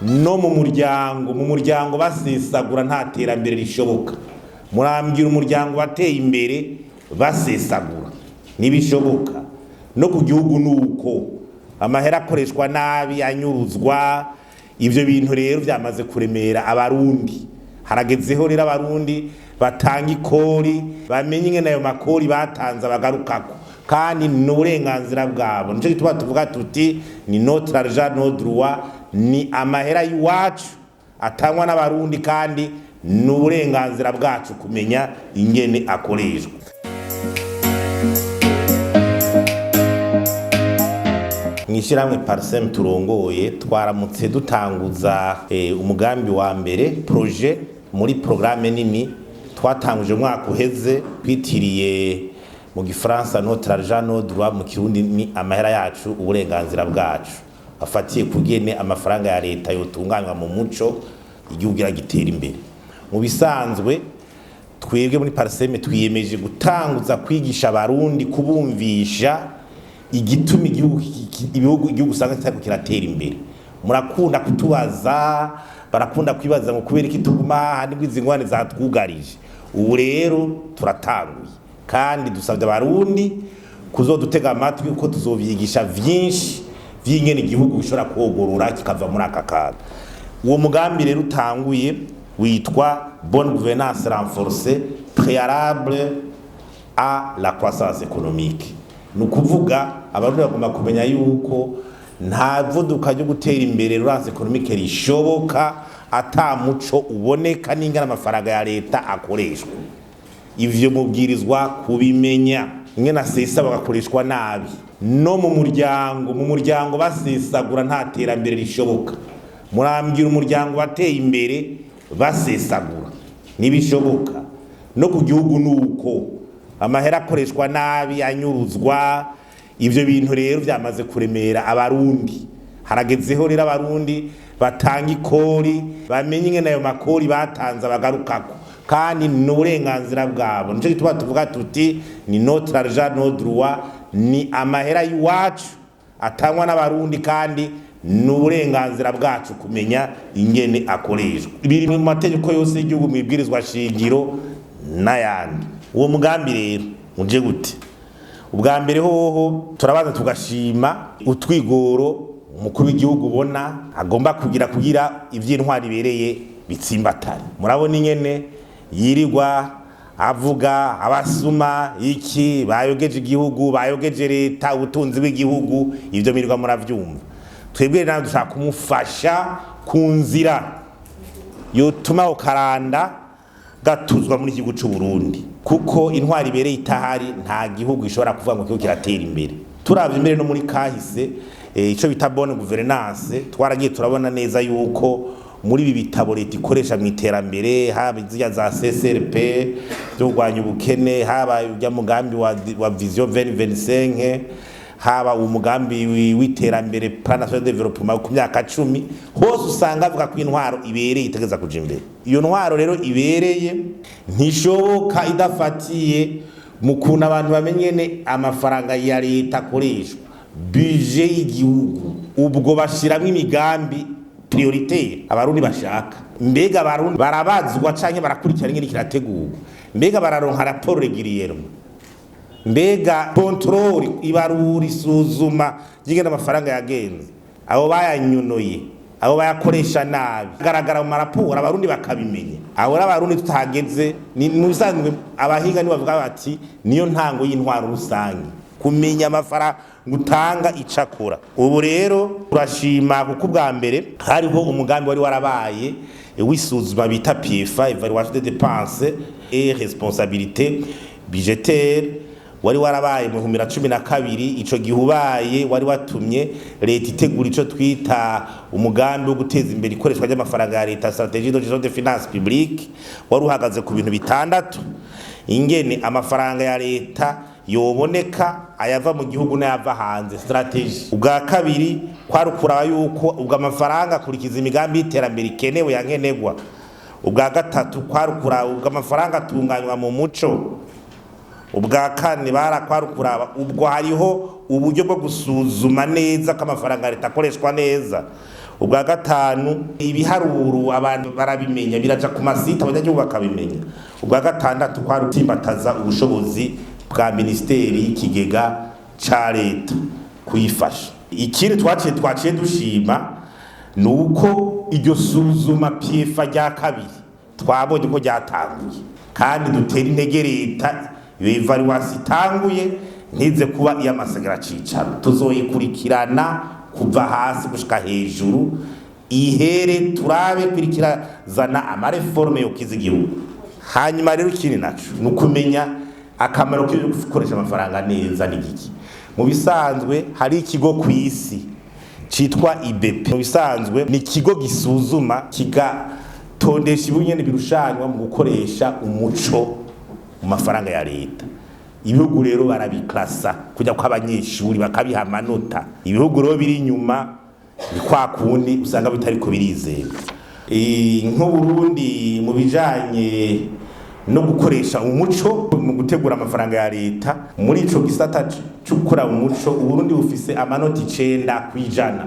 No mu muryango basesagura, nta terambere rishoboka. Murambwira umuryango wateye imbere basesagura? Ntibishoboka. No ku gihugu nuko, amahera akoreshwa nabi, anyuruzwa. Ibyo bintu rero byamaze kuremera Abarundi. Haragezeho rero Abarundi batanga ikori bamenye ingene ayo makori batanze abagarukako, kandi ni uburenganzira bwabo. Nicyo gituma tuvuga tuti ni notre argent, nos droits, ni amahera y'iwacu atangwa n'Abarundi, kandi ni uburenganzira bwacu kumenya ingene akoreshwa. Mw'ishyirahamwe Parcem turongoye, twaramutse dutanguza umugambi wa mbere, projet muri programme nini twatanguje umwaka uheze, twitiriye mu gifaransa "Notre argent, nos droits", mu Kirundi ni "Amahera yacu, uburenganzira bwacu", afatiye kugene amafaranga ya leta yotunganywa mu muco, igihugu gitera imbere. Mu bisanzwe, twebwe muri Parcem twiyemeje gutanguza kwigisha Abarundi, kubumvisha igituma igihugu, ibihugu, igihugu usanga kitariko kiratera imbere. Murakunda kutubaza, barakunda kwibaza ngo kubera iki tuguma hahandi, izi ngorane zatwugarije. Ubu rero turatanguye, kandi dusabye Abarundi kuzodutega amatwi, kuko tuzovyigisha vyinshi vy'ingene igihugu gishobora kogorora kikava muri aka kaga. Uwo mugambi rero utanguye witwa "Bonne gouvernance renforcée, préalable à la croissance économique". Ni ukuvuga, Abarundi bagomba kumenya yuko nta vuduka ryo gutera imbere, relance économique, rishoboka ata muco uboneka n'ingana amafaranga ya leta akoreshwa. Ivyo mubwirizwa kubimenya, ingene asesa bagakoreshwa nabi. No mu muryango basesagura, nta terambere rishoboka. Murambwira umuryango wateye imbere basesagura? Ntibishoboka. No ku gihugu nuko, amahera akoreshwa nabi, anyuruzwa. Ibyo bintu rero byamaze kuremera Abarundi. Haragezeho rero Abarundi batanga ikori bamenye ingene ayo makori batanze abagarukako, kandi ni uburenganzira bwabo. Nicyo gituma tuvuga tuti ni notre argent, nos droits, ni amahera y'iwacu atangwa n'Abarundi, kandi ni uburenganzira bwacu kumenya ingene akoreshwa. Biri mu mategeko yose y'igihugu, mu ibwirizwa shingiro n'ayandi. Uwo mugambi rero uje gute? Ubwa mbere hoho, turabanza tugashima utwigoro umukuru w'igihugu ubona agomba kugira ivy'intwari ibereye bitsimbatare. Murabona ingene yirirwa avuga abasuma iki bayogeje igihugu, bayogeje leta, ubutunzi bw'igihugu. Ivyo mirirwa muravyumva. Twebwe rero dushaka kumufasha ku nzira yotuma ako karanda gatuzwa muri igihugu c'u Burundi, kuko intwari ibereye itahari, nta gihugu gishobora kuvuga ngo igihugu kiratera imbere. Turavye imbere no muri kahise, ico bita bonne gouvernance, twaragiye turabona neza yuko muri ibi bitabo leta ikoresha mu iterambere, haba zirya za CSLP byo kurwanya ubukene, haba ujya mugambi wa Vision 2025, haba umugambi w'iterambere, Plan national de développement ku myaka 10, hose usanga avuga ko intwaro ibereye itegeza kuja imbere. Iyo ntwaro rero ibereye ntishoboka idafatiye mu kuntu abantu bamenye amafaranga ya leta akoreshwa, budget y'igihugu. Ubwo bashiramwo imigambi prioritaire Abarundi bashaka. Mbega Abarundi barabazwa canke barakurikirana ingene kirategurwa? Mbega bararonka rapport régulièrement? Mbega contrôle, ibarura, isuzuma ry'ingene amafaranga yagenze, abo bayanyunoye, abo bayakoresha nabi, garagara mu maraporo, Abarundi bakabimenya? Abo Abarundi tutageze ni mu bisanzwe. Abahinga ni bavuga bati niyo ntango y'intwaro rusange, kumenya amafaranga utanga icakora. Ubu rero turashima, kuko ubwa mbere hariho umugambi wari warabaye w'isuzuma bita PIEFA, évaluation des dépenses et responsabilité budgétaire, wari warabaye mu 2012. Ico gihe ubaye wari watumye leta itegura ico twita umugambi wo guteza imbere ikoreshwa ry'amafaranga ya leta, stratégie de gestion des finances publiques. Wari uhagaze ku bintu bitandatu: ingene amafaranga ya leta yoboneka, ayava mu gihugu n'ayava hanze, stratégie. Ubwa kabiri kwari ukuraba yuko ubwo amafaranga akurikiza imigambi y'iterambere ikenewe yankenegwa. Ubwa gatatu kwari ukuraba ubwo amafaranga atunganywa mu muco. Ubwa kane kwari ukuraba ubwo hariho uburyo bwo gusuzuma neza ko amafaranga ya leta akoreshwa neza. Ubwa gatanu, ibiharuro abantu barabimenya, biraja ku masite, abanyagihugu bakabimenya. Ubwa gatandatu, kwari utimbataza ubushobozi bwa ministeri y'ikigega ca leta, kuyifasha. Ikindi twaciye dushima ni uko iryo suzuma PFA rya kabiri twabonye ko ryatanguye, kandi dutera intege leta. Iyo évaluation itanguye ntize kuba iy'amasegera cicaro, tuzoyikurikirana kuva hasi gushika hejuru, ihere turabe kurikirazana ama réformes yokiza igihugu. Hanyuma rero ikindi naco ni ukumenya akamaro ko gukoresha amafaranga neza ni giki. Mu bisanzwe hari ikigo ku isi citwa IBP. Mu bisanzwe ni ikigo gisuzuma, kigatondesha ibinyene birushanywa mu gukoresha umuco mu mafaranga ya leta. Ibihugu rero barabiklasa kujya kw'abanyeshuri, bakabiha amanota. Ibihugu rero biri inyuma ni kwa kundi usanga bitariko birizerwa. Nk'Uburundi mu bijanye no gukoresha umuco mu gutegura amafaranga ya leta, muri ico gisata cyo gukora umuco, Uburundi bufise amanota 9%,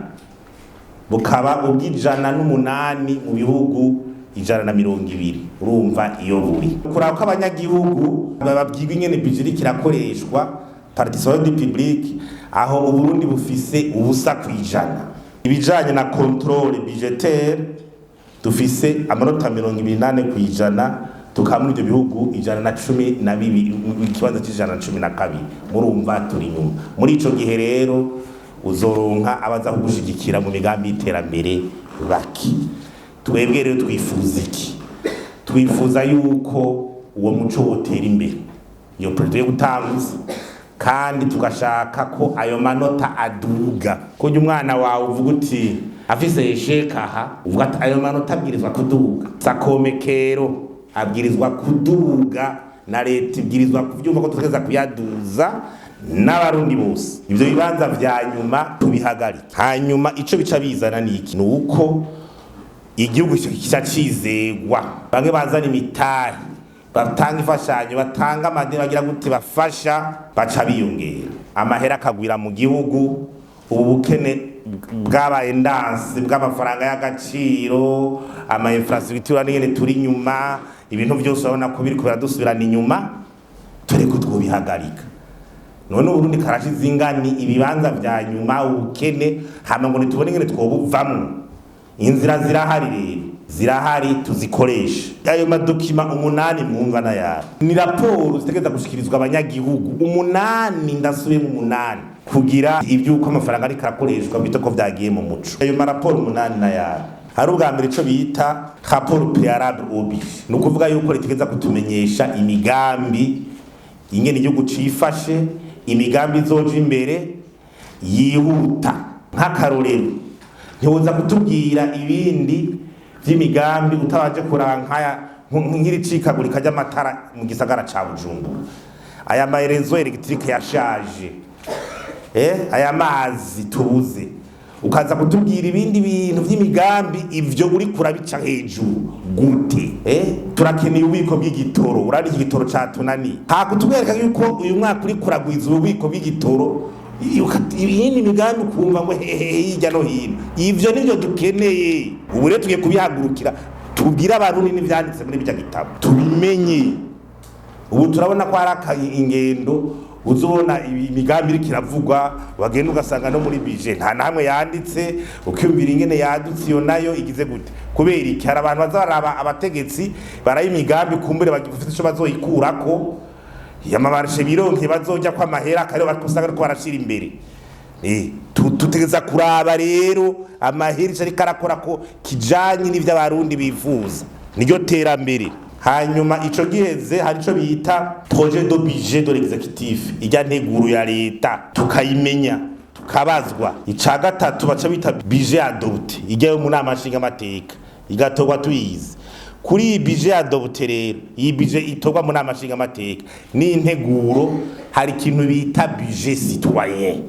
bukaba ubw'108 mu bihugu 120. Urumva iyo buri kuraba ko abanyagihugu bababwirwa ingene budget iriko irakoreshwa, participation du public, aho Uburundi bufise 0%. Ibijanye na contrôle budgétaire, dufise amanota 24%, tukaba muri ibyo bihugu 112, ikibanza c'112. Murumva turi inyuma. Muri ico gihe rero uzoronka abaza kugushigikira mu migambi y'iterambere baki. Twebwe rero twifuza iki? Twifuza yuko uwo muco wotera imbere, iyo projet yo gutanguza, kandi tugashaka ko ayo manota aduga. Kurya umwana wawe uvuga uti afise échec aha, uvuga ati ayo manota abwirizwa kuduga, sakomekero abwirizwa kuduga, na leta ibwirizwa kuvyumva ko tutegeza kuyaduza n'Abarundi bose. Ivyo bibanza vya nyuma tubihagarike. Hanyuma ico bica bizana ni iki? Ni uko igihugu kica cizegwa, bamwe bazana imitahe, batanga imfashanyo, batanga amadeni, bagira gute, bafasha, baca biyongera, amahera akagwira mu gihugu. Ubu bukene bwabaye ndansi bw'amafaranga y'agaciro, ama infrastructure n'ingene turi inyuma, ibintu byose urabona ko biriko biradusubirana inyuma. Tureko twobihagarika. None Uburundi karashize ingani ibibanza vya nyuma, ubukene, hama ngo ntitubone ingene twobuvamwo? Inzira zirahari rero, zirahari, tuzikoreshe. Ayo ma documents 8 mwumva n'ayari ni raporo zitegereza gushikirizwa abanyagihugu 8, ndasubiye mu 8, kugira ivy'uko amafaranga ariko arakoreshwa bita ko vyagiye mu muco. Ayo maraporo 8 n'ayari: hari ubwa mbere ico bita rapport préalable au budget, ni ukuvuga yuko ritegeza kutumenyesha imigambi, ingene igihugu cifashe, imigambi izoja imbere yihuta. Nk'akarorero, ntiwoza kutubwira ibindi vy'imigambi utabanje kurankaya nk'iricikagurika ry'amatara mu gisagara ca Bujumbura, aya ma réseaux électriques yashaje, aya mazi tubuze, ukaza kutubwira ibindi bintu vy'imigambi ivyo uri kurabica hejuru gute? Turakeneye ububiko bw'igitoro. Urari iki gitoro catunaniye, nta kutwereka yuko uyu mwaka uri kuragwiza ububiko bw'igitoro, iyindi migambi ukumva ngo hehehe hirya no hino. Ivyo nivyo dukeneye. Ubu rero tugiye kubihagurukira, tubwire Abarundi n'ivyanditse muri birya gitabo, tubimenye. Ubu turabona ko hari ingendo uzobona imigambi iriko iravugwa, wagenda ugasanga no muri budget nta namwe yanditse, ukiyumvira ingene yadutse, iyo nayo igize gute, kubera iki? Hari abantu baza baraba abategetsi baraye imigambi, kumbure bafite ico bazoyikurako, yamabarishe bironke bazojya ko amahera akariyo usanga ariko barashira imbere. Tutegeza kuraba rero amahera ico ariko arakora ko kijanye n'ivyo Abarundi bifuza, niryo terambere. Hanyuma ico giheze, hari ico bita projet de budget de l'exécutif, ijya nteguro ya leta, tukayimenya, tukabazwa. Ica gatatu baca bita budget adopté, ijya yo mu nama nshingamateka, igatorwa tuyizi. Kuri iyi budget adopté rero, iyi budget itorwa mu nama nshingamateka n'integuro, hari ikintu bita budget citoyen,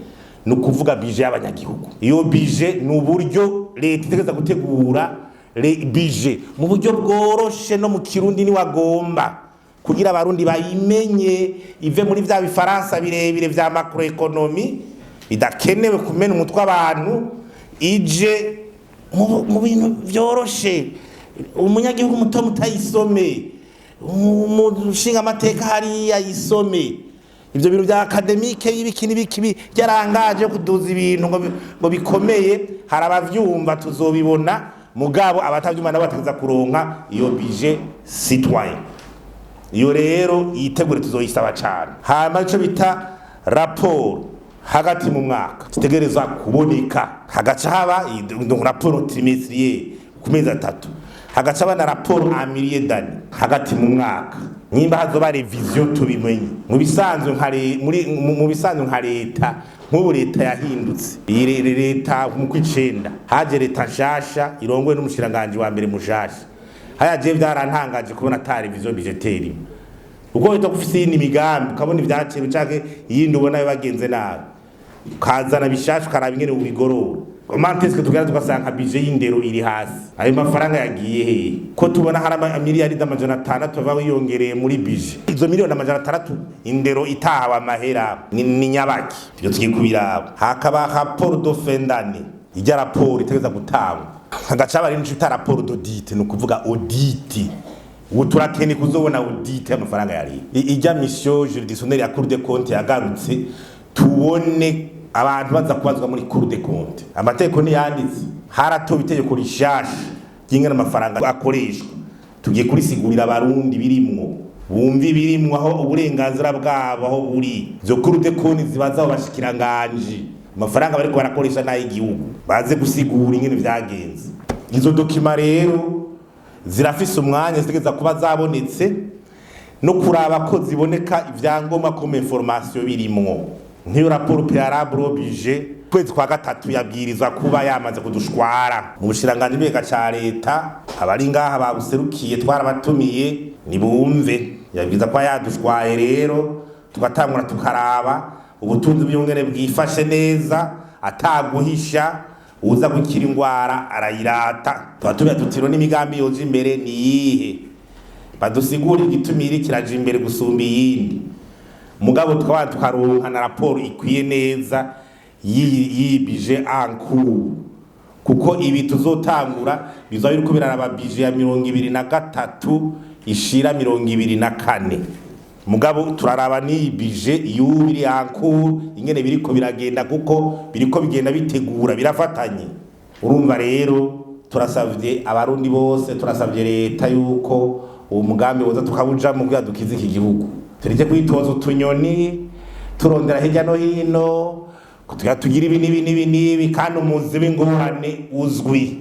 ni ukuvuga budget y'abanyagihugu. Iyo budget ni uburyo leta itegereza gutegura budget mu buryo bworoshe no mu Kirundi niwagomba, kugira Abarundi bayimenye, ive muri vya bifaransa birebire vya macroéconomie bidakenewe kumena umutwe abantu, ije Mu bintu vyoroshe, umunyagihugu muto mutayisome, umushinga amateka hariya yisome. Ivyo bintu vya académique y'ibiki n'ibiki byarangaje kuduza ibintu ngo bikomeye, hari abavyumva, tuzobibona. Mugabo abatavyumva nabo bategeza kuronka iyo budget citoyen. Iyo rero yitegure, tuzoyisaba cane. Hama ico bita raporo hagati mu mwaka zitegerezwa kuboneka, hagaca haba donc rapport trimestrielle ku mezi 3, hagaca haba na rapport en milieu d'année hagati mu mwaka. Nimba hazoba révision, tubimenye. Mu bisanzwe nka muri mu bisanzwe nka leta, nk'ubu leta yahindutse, iyi leta mu kwicenda haje leta nshasha irongowe n'umushiranganje wa mbere mushasha. Haya je byarantangaje kubona ata révision budgétaire, uko wita kufise iyindi migambi, ukabona ivyaciro canke iyindi ubona bagenze nabi, ukazana bishasha, ukaraba ingene ubigorora. Comment est-ce que tugera tugasanga budget y'indero iri hasi? Ayo mafaranga yagiye hehe, ko tubona hari miliyari 600 baba yongereye muri budget? Izo miliyoni 600 indero itahawe amahera ni nyabaki? Ivyo tugiye kubiraba. Hakaba rapport de fin d'année, ijya rapport itegeza gutangwa, hagaca haba n'ico bita rapport d'audit, ni ukuvuga audit. Ubu turakeneye kuzobona audit y'amafaranga ya leta. Ijya mission juridictionnelle ya Cour des comptes yagarutse, tubone abantu baza kubazwa muri Cour des comptes. Amategeko ntiyanditse, haratowe itegeko rishasha ry'ingene amafaranga akoreshwa. Tugiye kurisigurira Abarundi birimwo, bumva ibirimwo, aho uburenganzira bwabo aho buri. Izo Cour des comptes zibaza abo bashikiranganji amafaranga bariko barakoresha n'ay'igihugu, baze gusigura ingene vyagenze. Izo documents rero zirafise umwanya zitegeza kuba zabonetse, no kuraba ko ziboneka ivyangombwa comme information birimwo. Nk'iyo rapport préalable au budget, kwezi kwa gatatu yabwirizwa kuba yamaze kudushwara mu bushikiranganji bw'ikigega ca leta. Abari ngaha babuserukiye twarabatumiye, nibumve. Yabwiza kuba yadushwaye rero, tugatangura tukaraba ubutunzi bw'ingene bwifashe neza, ataguhisha. Uza gukira ingwara arayirata. Tuba tubiya tutiro n'imigambi yoje imbere ni iyihe, badusigura igituma iri kiraja imbere gusumba iyindi. Mugabo tukaba tukaronka na raporo ikwiye neza y'iyi budget en cours, kuko ibi tuzotangura bizoba biriko biraraba budget ya 2023 ishira 2024. Mugabo turaraba n'iyi budget y'ubu iri en cours ingene biriko biragenda, kuko biriko bigenda bitegura, birafatanye. Urumva rero turasavye Abarundi bose, turasavye leta yuko uwo mugambi woza tukawujamo kugira dukize iki gihugu. Tureke kwitoza utunyoni turondera hirya no hino kugira tugira ibi n'ibi n'ibi n'ibi, kandi umuzi w'ingorane uzwi.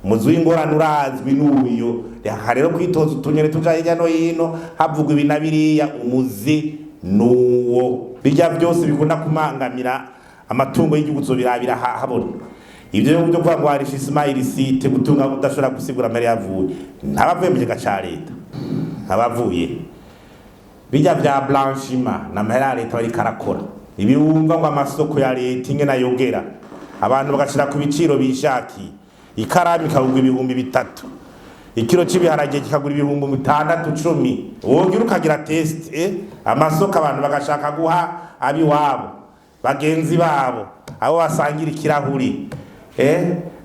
Umuzi w'ingorane urazwi n'uyo. Reka rero kwitoza utunyoni tuja hirya no hino havugwa ibi na biriya, umuzi nuwo. Bijya byose bikunda kumangamira amatungo y'igihugu uzobirabira habona. Ibyo byo kuvuga ngo enrichissement illicite, gutunga udashobora gusigura amahera yavuye, ntabavuye mu kigega ca leta, ntabavuye. Bijya vya blanchiment n'amahera ya leta bariko arakora. Ibi wumva ngo amasoko ya leta ingene ayogera, abantu bagashira ku biciro bishakiye, ikaramu ikagurwa 3000, ikiro c'ibiharage kikagura 6000, 10, wogira ukagira test, amasoko abantu bagashaka guha abiwabo, bagenzi babo, abo basangira ikirahuri,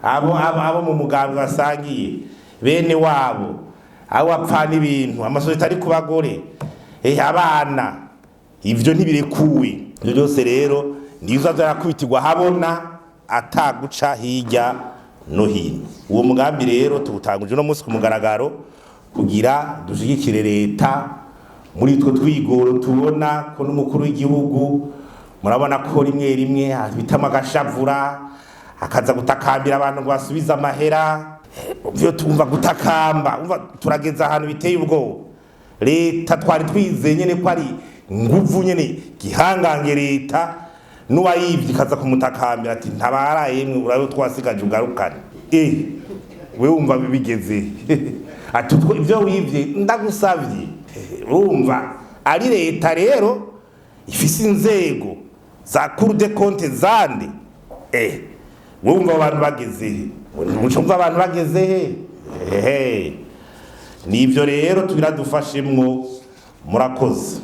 abo mu mugambi basangiye, bene wabo, abo bapfana ibintu, amasosiyete ari ku bagore, abana. Ivyo ntibirekuwe. Ivyo byose rero nizo vyarakubitirwa habona, ataguca hirya no hino. Uwo mugambi rero tuwutanguje uno munsi ku mugaragaro kugira dushigikire leta muri utwo twigoro. Tubona ko n'umukuru w'igihugu, murabona ko rimwe rimwe bitamo agashavura, akaza gutakambira abantu ngo basubize amahera. Vyo tumva gutakamba, umva turageza ahantu biteye ubwoba. Leta twari twizeye nyene ko ari nguvu nyene gihangange, leta n'uwayivye ikaza kumutakambira ati: "Ntabara yemwe, urabe twasigaje ugarukane." We wumva bigeze ati: "Ivyo wivye ndagusavye." Urumva ari leta rero ifise inzego za Cour des comptes zande, we wumva abantu bageze he? Wumva abantu bageze he? Ehe, nivyo rero tubiradufashemwo. Murakoze.